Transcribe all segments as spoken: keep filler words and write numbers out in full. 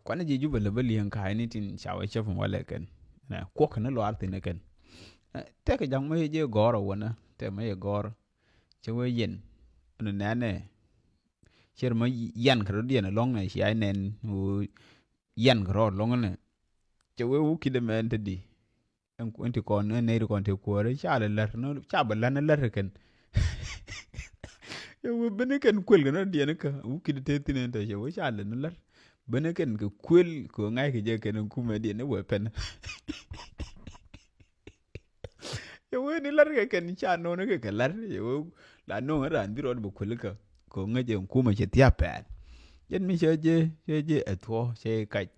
Kuanɛ ji̱ Jubɛ lɛ bä li̱eŋ ka̱a̱cni tin ca wä cäp in walɛ kɛn. Nɛ kuɔk kɛn luaar thi̱n ɛ kɛn. Ɛ, tɛkɛ ja̱ŋ mä yɛ jɛ gɔ̱r ɛ wänä, tɛk mä yɛ gɔ̱r. Cɛ wee yɛn. Ɛn nɛnɛ. Cɛ rɛ mä yɛn kɛ rɔ diɛn ɛlɔ̱ŋ nɛ, cia nɛn wä yɛn kɛ rɔ ɛlɔ̱ŋ nɛ. Cɛ wee wä ki̱dɛ mɛ ɛn te di. Ɛn ku-, ɛn ti kɔn, ɛn nɛy ti kɔn ti kuäärä, ca lɛ lär, nɔ, ca bɛ län lär kɛn. Yɛ wee ben kɛn kuël kɛn rɔ diɛn kä, wä ki̱dɛ te thi̱n ɛn te cɛ wee ca lɛ ni lär. Ben kɛn kɛ kuël, kɛ ŋa̱c kɛ jɛ kɛn kumɛ diɛn wee pɛn. Yɛ wee ni lär kɛ kɛn ca nɔn kɛ kɛ lär, yɛ wee la nɔŋ raan bi rɔɔd bɛ kuël kä, kɛ ŋäc ɛn kumɛ cɛ thia̱a̱ pɛn. Jɛn mi cɛ jɛ, cɛ jɛ ɛ thuɔ̱, cɛ kac.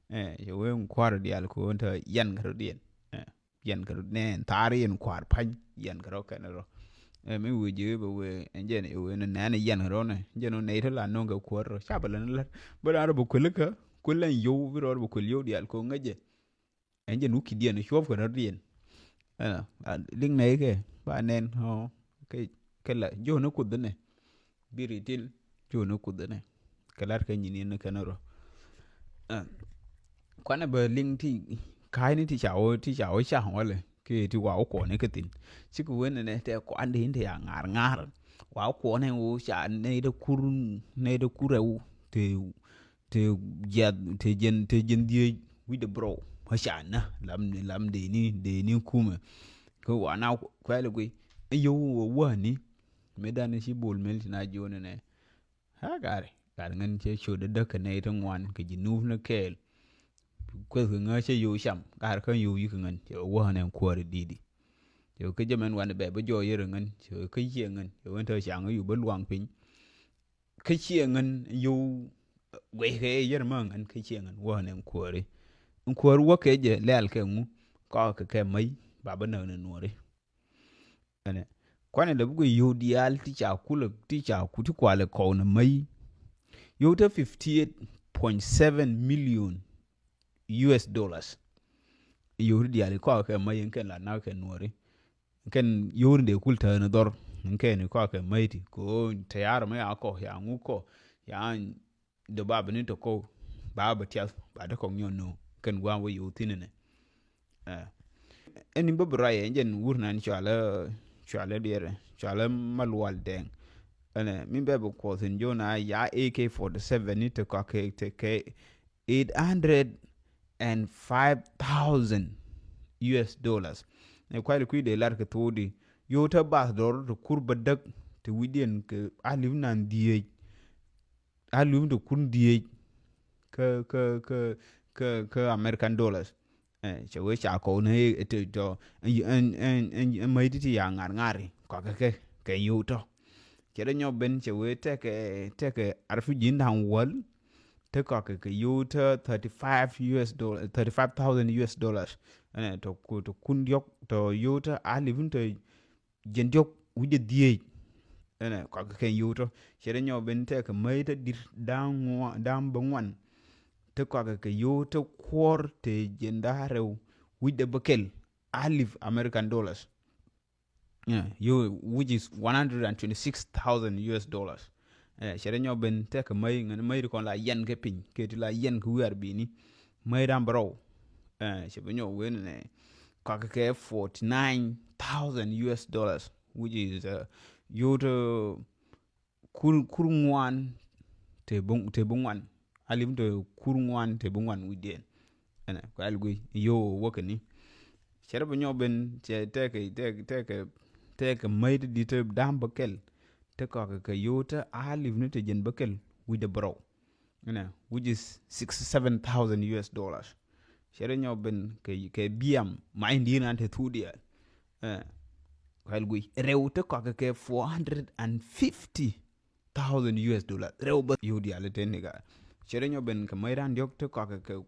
Ɛ, yɛ wee in kua̱r diaal kɛ ɣöö in te yɛn kɛ rɔ diɛn. Ɛ, yɛn kɛ rɔ nɛ in thaar yɛn kua̱r pa̱ny, yɛn kɛ rɔ kɛn rɔ. Ɛ, mi wee ji̱ bɛ wee ɛn jɛn ɛ wee ni nɛn yɛn kɛ rɔ nɛ, jɛn ɔ nɛy te la no̱o̱ŋ kɛ kuäär rɔ. Ca bɛ lɛ ni lät. Bä la rɔ bɛ kuël kä, kuël ɛn yio̱w, bi rɔ bɛ kuël yio̱w diaal kɛ ɣöö ŋäcɛ. Ɛn jɛn wä ki̱diɛn cuɔp kɛ rɔ diɛn. Ɛ, a, liŋ nɛy kɛ, ba nɛn, ɔ, kɛ, kɛ la, jiɔn ni kuoth nɛ. Bi ri til cu ni kuth ni kɛ lar kɛ nyin in kɛn rɔ. Ɛ, kuanɛ bä liŋ ti ka̱a̱cni ti ca wä, ti ca wä ca walɛ kɛ ti wa wä kuɔni kɛ thin. Cikɛ wen nɛ tɛ kuan di in ti ya ŋa̱r ŋa̱r. Wa wä kuɔni wä ca nɛ ida kur, nɛ ida kur ɛ wä ti, ti jiath, ti jɛn, ti jɛn dhiec wi̱cdɛ bro. Wä ca nä lam, lam dee ni, dee ni kumɛ. Kɛ wa na kuɛl gui. Ɛ yio̱w wä wäni. Mëë dan ci Bol Mel ci na jiɔni nɛ. Ha gari, gari ŋän cɛ ciöt dädäk kɛ nɛy ti ŋuan kɛ ji̱ nup ni kɛɛl. Kueth kɛ ŋä cɛ yio̱w cam, gari kä yio̱w yi kɛ ŋän cɛ wä nɛ kuäär didi. Cɛ kä jɛ mɛn wan bɛ bä jɔɔc yɛr ŋän, cɛ kä ciɛ ŋän, cɛ wen te caŋ yio̱w bä luaŋ piny. Kä ciɛ ŋän yio̱w guɛc kɛ yɛr mä ŋän kä ciɛ ŋän wä nɛ kuääri. Kuäär wä kɛ jɛ lɛl kɛ ŋu, kɔakɛ kɛ mäc, ba bä näk ni nuɔri. Ɛnɛ. Kuanɛ lɛ bikɛ yio̱w diaal ti ca kulɛ, ti ca ku ti kualɛ kɔw ni mäc. Yio̱w te fifty eight point seven million U S dollars. Yio̱w ti diaal kɔakɛ kɛ mäc in kɛn la nak kɛ nuɔri. Kɛn yio̱w ni dee kul tääni dhɔr. In kɛn kɔakɛ kɛ mäc ti. Ko tayar mɛ ya kɔ, ya ŋu kɔ, ya dee ba bɛ ni tɔ kɔw, ba bɛ tiath, ba dee kɔŋ nyɔn nööŋ, kɛn gua̱a̱m wä yio̱w thi̱n ɛnɛ. Ɛ. Ɛn in bä bi ruac ɛ jɛn wur nan cualä, cualä diɛrɛ, cualä Malual Dɛŋ. Ɛnɛ, min bɛ bi kuɔth in jɔn a ya A K forty seven ni te kɔakɛ, te kɛ eight hundred and five thousand U S dollars. Nɛ kuali kui̱ dee lar kɛ thok di, yio̱w te bath dɔr te kur bädäk, te wi̱cdiɛn kɛ alip nan dhieec. A lum ti kun dhieec kä, kä, kä, kä, kä American dollars. Ɛ, cɛ wee ca kɔw ni ɛ, ti tɔ, ɛn, ɛn, ɛn, ɛn mäc ti ti ya ŋa̱r ŋa̱ri kɔakɛ kɛ, kɛ yio̱w tɔ. Cɛ rɛ nyɔk ben cɛ wee tɛkɛ, tɛkɛ arfi ji̱n da̱ŋ wäl, te kɔakɛ kɛ yio̱w tɔ thirty five U S dollar, thirty five thousand U S dollars. Ɛn tɔ ku, tɔ kun diɔk, tɔ yio̱w tɔ a lip ni tɔ jiɛn diɔk wi̱cdɛ dhieec. Ɛnɛ kɔakɛ kɛn yio̱w tɔ. Cɛ rɛ nyɔk ben tɛkɛ mäc tɔ di̱t da̱ŋ ŋua-, da̱ŋ bä ŋuan. Te kɔakɛ kɛ yio̱w tɔ kuɔr te jiɛn da̱ŋ rɛw wi̱cdɛ bä kɛl. Alip American dollars. Yeah, yio̱w, which is one hundred and twenty six thousand U S dollars. Ɛ, cɛ rɛ nyɔk ben tɛkɛ mäc, ŋäni mäc ti kɔn la yɛn kɛ piny, kɛ ti la yɛn kɛ wi̱i̱ ar bini. Mäc da̱ŋ bärɔw. Ɛ, cɛ bi nyɔk wen nɛ kɔakɛ kɛ forty nine thousand U S dollars, which is, uh, yio̱w tɔ kur, kur ŋuan te bi, te bi ŋuan. Alip tɔ kur ŋuan te bi ŋuan wi̱cdiɛn. Ɛnɛ, kɔakɛ gui, yio̱w wäkɛ ni. Cɛ rɛ bi nyɔk ben, cɛ tɛkɛ, tɛkɛ, tɛkɛ, tɛkɛ mäc ti di̱t te da̱ŋ bä kɛl. Te kɔakɛ kɛ yio̱w tɔ alip ni te jiɛn bä kɛl wi̱cdɛ bärɔw. Ɛnɛ, which is sixty seven thousand U S dollars. Cɛ rɛ nyɔk ben kɛ, kɛ biam, mac in di̱i̱t nan te thuk diaal. Ɛ, kɔakɛ gui, rɛw te kɔakɛ kɛ four hundred and fifty thousand U S dollars. Rɛw bä yio̱w diaal te ni ka. Cɛ rɛ nyɔk ben kɛ mäc da̱ŋ diɔk te kɔakɛ kɛ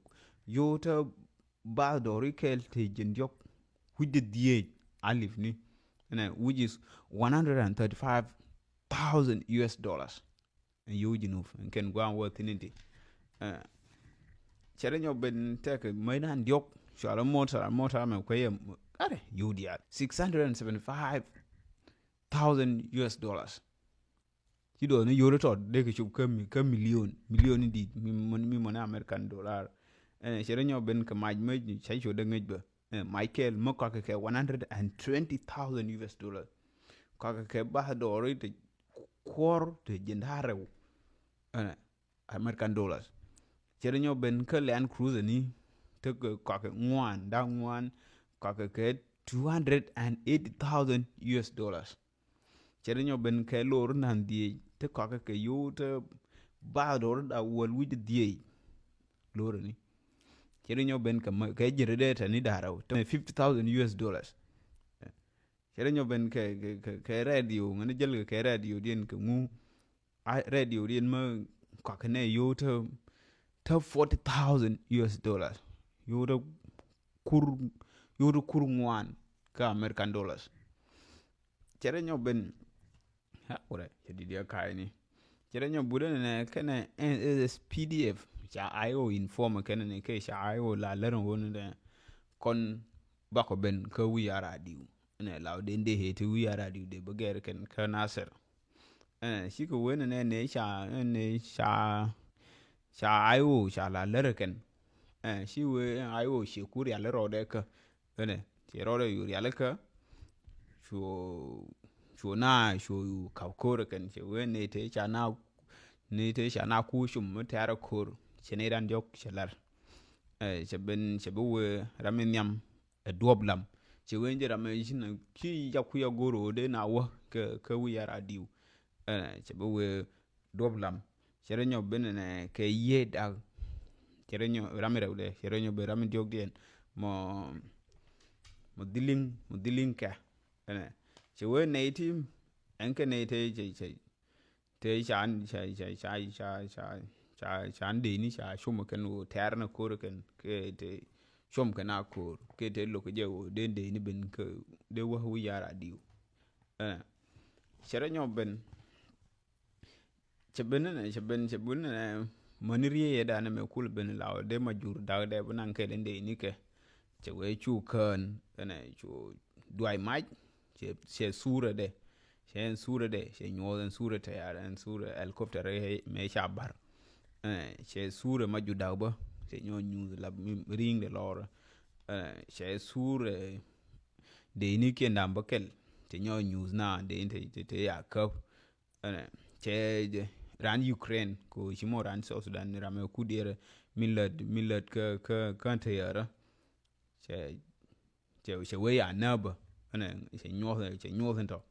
yio̱w tɔ bath dɔri kɛl te jiɛn diɔk wi̱cdɛ dhieec alip ni. Ɛnɛ, which is one hundred and thirty five thousand U S dollars. Ɛn yio̱w ji̱ nup, ɛn kɛn gua̱a̱m wä thi̱n in ti. Ɛ, cɛ rɛ nyɔk ben tɛkɛ mäc da̱ŋ diɔk, cualä motor, motor mɛ kuecɛ, arɛ, yio̱w diaal. Six hundred and seventy five thousand U S dollars. Ci duɔth ni yio̱w tɔt dee kɛ cop kä mi, kä million, million in di̱i̱t mi, mi, mi mɔni American dollar. Ɛn cɛ rɛ nyɔk ben kɛ mac mi ca cot dee ŋäc bä. Ɛn mac kɛɛl mi kɔakɛ kɛ one hundred and twenty thousand U S dollar. Kɔakɛ kɛ bath dɔɔri te kuɔr te jiɛn da̱ŋ rɛw. Ɛn American dollars. Cɛ rɛ nyɔk ben kä Land Cruiser ni te kɛ kɔakɛ ŋuan, da̱ŋ ŋuan, kɔakɛ kɛ two hundred and eighty thousand U S dollars. Cɛ rɛ nyɔk ben kɛ lor nan dhieec te kɔakɛ kɛ yio̱w te bath dɔɔri da̱ŋ wäl wi̱c dhieec. Lor ni. Cɛ rɛ nyɔk ben kɛ mɛ, kɛ jiɛn rɛ dee te ni da̱ŋ rɛw te fifty thousand U S dollars. Cɛ rɛ nyɔk ben kɛ, kɛ, kɛ, kɛ radio, ŋäni jäl kɛ, kɛ radio diɛn kɛ ŋu. A radio diɛn mä kɔakɛ nɛ yio̱w te, te forty thousand U S dollars. Yio̱w te kur, yio̱w te kur ŋuan kä American dollars. Cɛ rɛ nyɔk ben. Ha, wurɛ, cɛ di̱t yɛ ka̱a̱cni. Cɛ rɛ nyɔk budɛ nɛ kɛnɛ N S S P D F. Ca I O inform kɛnɛ ni kɛ ca I O la lär ŋuɔ̱n ni dɛ. Kɔn bakɔ ben kä wi̱i̱ a radio. Nɛ la den dee heti wi̱i̱ a radio dee bä gɛr kɛn kä Nasir. Ɛn cikɛ wen nɛ nɛ ca, nɛ ca, ca I O ca la lär kɛn. Ɛn ci wen I O ci kur yal rɔɔdɛ kä. Ɛnɛ ci rɔɔdɛ yu rial kä. Cu, cu na cu yu kap ko̱r kɛn ci wen nɛ te ca na, nɛ te ca na ku cum mi tɛr ko̱r. Ci nɛ ran diɔk ci lar. Ɛ cɛ ben cɛ bi wee ram mi nhiam ɛ duɔp lam. Cɛ wen jɛ ram mi ci na ci jak kuya go̱r ɣöö dee na wä kɛ, kɛ wi̱i̱ a radio. Ɛ cɛ bi wee duɔp lam. Cɛ rɛ nyɔk ben nɛ kɛ yiee dak. Cɛ rɛ nyɔk ram mi rɛw dɛ. Cɛ rɛ nyɔk ben ram mi diɔk diɛn. Mɔ, mɔ dhiliŋ, mɔ dhiliŋ kɛ. Ɛnɛ cɛ wee nɛy ti ɛn kɛ nɛy te cɛ, cɛ, te can, ca, ca, ca, ca, ca, ca, can dee ni ca com kɛn ɣöö tɛɛr ni ko̱r kɛn kɛ te com kɛn a ko̱r kɛ te lo̱k jɛ ɣöö dee dee ni ben kɛ dee wä wi̱i̱ a radio. Ɛnɛ cɛ rɛ nyɔk ben. Cɛ ben nɛ, cɛ ben, cɛ ben nɛ mäni riee yɛ danɛ mɛ kul ben la dee ma jur dak dee bi naŋ kɛl in dee ni kɛ. Cɛ wee cu kään ɛnɛ cu duay mac. Cɛ, cɛ surɛ dɛ. Cɛ ɛn surɛ dɛ cɛ nyuɔth ɛn surɛ tɛyar ɛn surɛ helicopter mɛ ca bar. Ɛnɛ cɛ surɛ ma jur dak bä cɛ nyuɔth nyuth la mi ri̱i̱ŋ dɛ lɔr. Ɛnɛ cɛ surɛ dee ni kiɛn dam bä kɛl cɛ nyuɔth nyuth na dee ni te, te, te ya käp. Ɛnɛ cɛ jɛ ran Ukraine ko ci mɔ ran South Sudan ram ɛ ku diɛrɛ mi lät, mi lät kä, kä, kä tɛyarä. Cɛ, cɛ, cɛ wee ya nääbä. Ɛnɛ cɛ nyuɔth, cɛ nyuɔth in tɔ.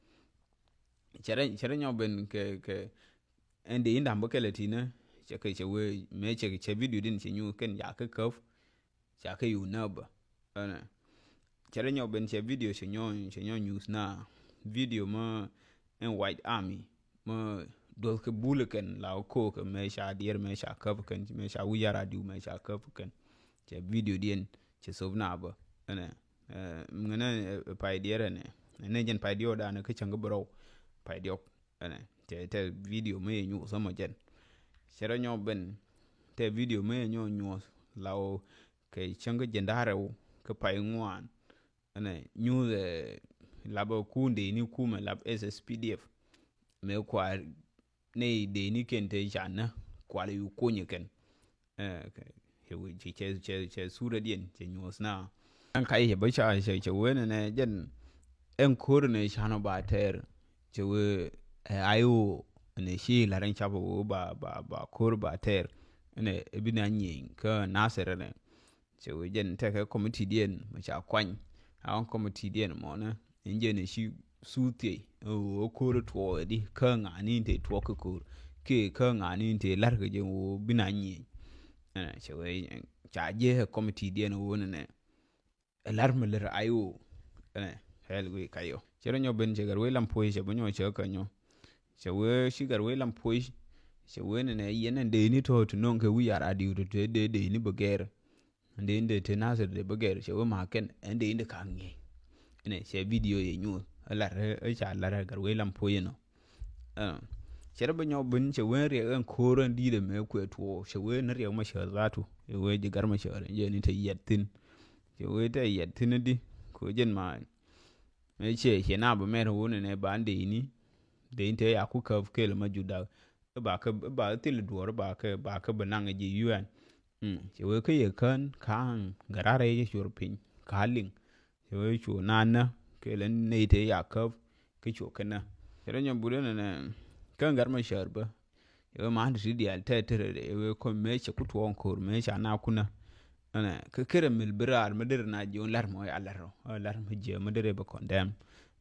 Cɛ rɛ, cɛ rɛ nyɔk ben kɛ, kɛ ɛn dee in dam bä kɛl ɛ tinä. Cɛ kɛ cɛ wee mɛ cɛ, cɛ video din cɛ nyuɔth kɛn ya kä käp. Ca kɛ yuu nääbä. Ɛnɛ cɛ rɛ nyɔk ben cɛ video cɛ nyɔk, cɛ nyɔk nyuth na video mä ɛn White Army mä duɔth kɛ bul kɛn la ko̱o̱k mɛ ca diɛr mɛ ca käp kɛn mɛ ca wi̱i̱ a radio mɛ ca käp kɛn. Cɛ video diɛn cɛ thop na bä. Ɛnɛ ŋänä pay diɛr ɛnɛ ɛnɛ jɛn pay diɔk danɛ kä cäŋ kä bärɔw pay diɔk. Ɛnɛ tɛ, tɛ video mä yɛ nyuth thämɔ jɛn. Cɛ rɛ nyɔk ben tɛ video mä yɛ nyɔk nyuth la ɣöö kɛ cäŋ kä jiɛn da̱ŋ rɛw kä pay ŋuan. Ɛnɛ nyuth ɛ lap ɛ kun dee ni kumɛ lap S S P D F. Mɛ kua nɛ dee ni kɛn te ca nä kual yu kuny kɛn. Ɛ cɛ, cɛ, cɛ, cɛ surɛ diɛn cɛ nyuɔth na. Ɛn kac cɛ bä ca cɛ, cɛ wen ɛnɛ jɛn ɛn ko̱r ɛnɛ canɔ ba tɛɛr. Cɛ wee ɛ I O ɛnɛ ci la̱r ɛn cap ɛ wee ba, ba, ba ko̱r ba tɛɛr. Ɛnɛ ɛ bi na nyieny kä Nasir ɛnɛ. Cɛ wee jɛn tekɛ committee diɛn mɛ ca kuany. A ɣän committee diɛn mɔnɛ in jɛn ci suuth thiey ɛ ɣöö ko̱r tuɔɔk ɛ di kä ŋa̱a̱ni in te tuɔɔk kä ko̱r kiɛ kä ŋa̱a̱ni in te la̱r kɛ jɛ ɣöö bi na nyieny. Ɛnɛ cɛ wee ca jiɛ ɛ committee diɛn ɣöö nɛnɛ ɛ la̱r mi lär I O. Ɛnɛ hɛl wee kayɔ cɛ rɔ nyɔ ben cɛ gɛr wee lam puɔ̱c cɛ bä nyɔ cɛ kä nyɔ. Cɛ wee ci gɛr wee lam puɔ̱c cɛ wee nɛnɛ yɛn ɛn dee ni tɔ̱ ti nɔŋ kɛ wi̱i̱ ar adiu ti te dee dee ni bä gɛr. Ɛn dee in dee te Nasir dee bä gɛr cɛ wee ma kɛn ɛn dee in dee ka̱a̱k ŋi̱eec. Ɛnɛ cɛ video yɛ nyuuth ɛ lar ɛ ca lar ɛ gɛr wee lam puɔ̱c ɛnɔ. Cɛ rɛ bä nyɔk ben cɛ wee riɛk ɛn ko̱o̱r ɛn di̱i̱t ɛmɛ kuɛ tuɔɔk cɛ wee ni riɛk ma cäär dhatu. Cɛ wee ji̱ gar ma cäär ɛn jɛ ni te yɛt thi̱n. Cɛ wee te yɛt thi̱n ɛ di kɛ wee jɛn ma. Mɛ cɛ cɛ na bä mɛr ɛ wun ɛnɛ ba ɛn dee ini. dee in te ya ku käp kɛɛl ma jut dak. Ba kɛ ba thil duɔɔr ba kɛ ba kɛ bi naŋ ji̱ U N. Cɛ wee kä yɛ kään ka̱a̱ŋ gɛ raar rɛy cɛ cuɔr piny ka̱a̱ liŋ. Cɛ wee cu naan nä kɛɛl nɛy te ya käp kä cu kɛ nä. Cɛ rɔ nyɔ but ɛn ɛn kä gat ma cäär bä. Cɛ wee maan ti ti diaal tɛt tɛt rɛ wee kɔn mëë cɛ ku tuɔɔŋ ko̱r mëë ca na kunä. Ɛnɛ kä kërɛ mil bi raar mi derɛ na jiɔn lar mɔ ya lar rɔ lar mi jiɛ mi derɛ bɛ condemn.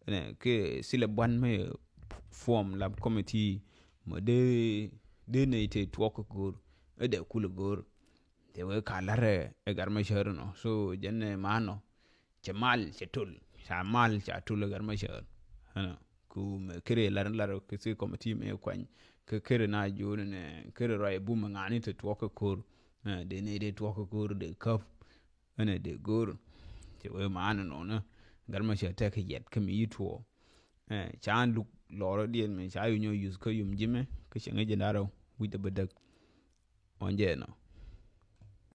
Ɛnɛ kɛ silɛ buan mi form lab committee mɔ dee dee nɛy te tuɔk kɛ go̱o̱r ɛ dee kulɛ go̱o̱r. Te wee ka lar ɛ gat ma cäär nɔ so jɛn ɛ maan nɔ. Cɛ mal cɛ tol ca mal ca tol ɛ gat ma cäär. Ɛnɛ ku mɛ kërɛ lar lar kɛ si committee mɛ kuany kɛ kërɛ na jiɔn ɛnɛ kërɛ rɔy bum ɛ ŋa̱ni te tuɔk kɛ ko̱o̱r. Dee nɛy dee tuɔk kɛ ko̱o̱r dee käp. Ɛnɛ dee go̱o̱r cɛ wee maan nɔnɔ gat ma cäär tɛk kɛ yɛt kä mi yi tuɔɔ. Ca luk lɔrɔ diɛn mɛ ca yu nyɔ yuth kä yum jimɛ kä cɛ ŋäc jɛ darɔ wi̱c dɛ bä däk. Ɔn jɛ nɔ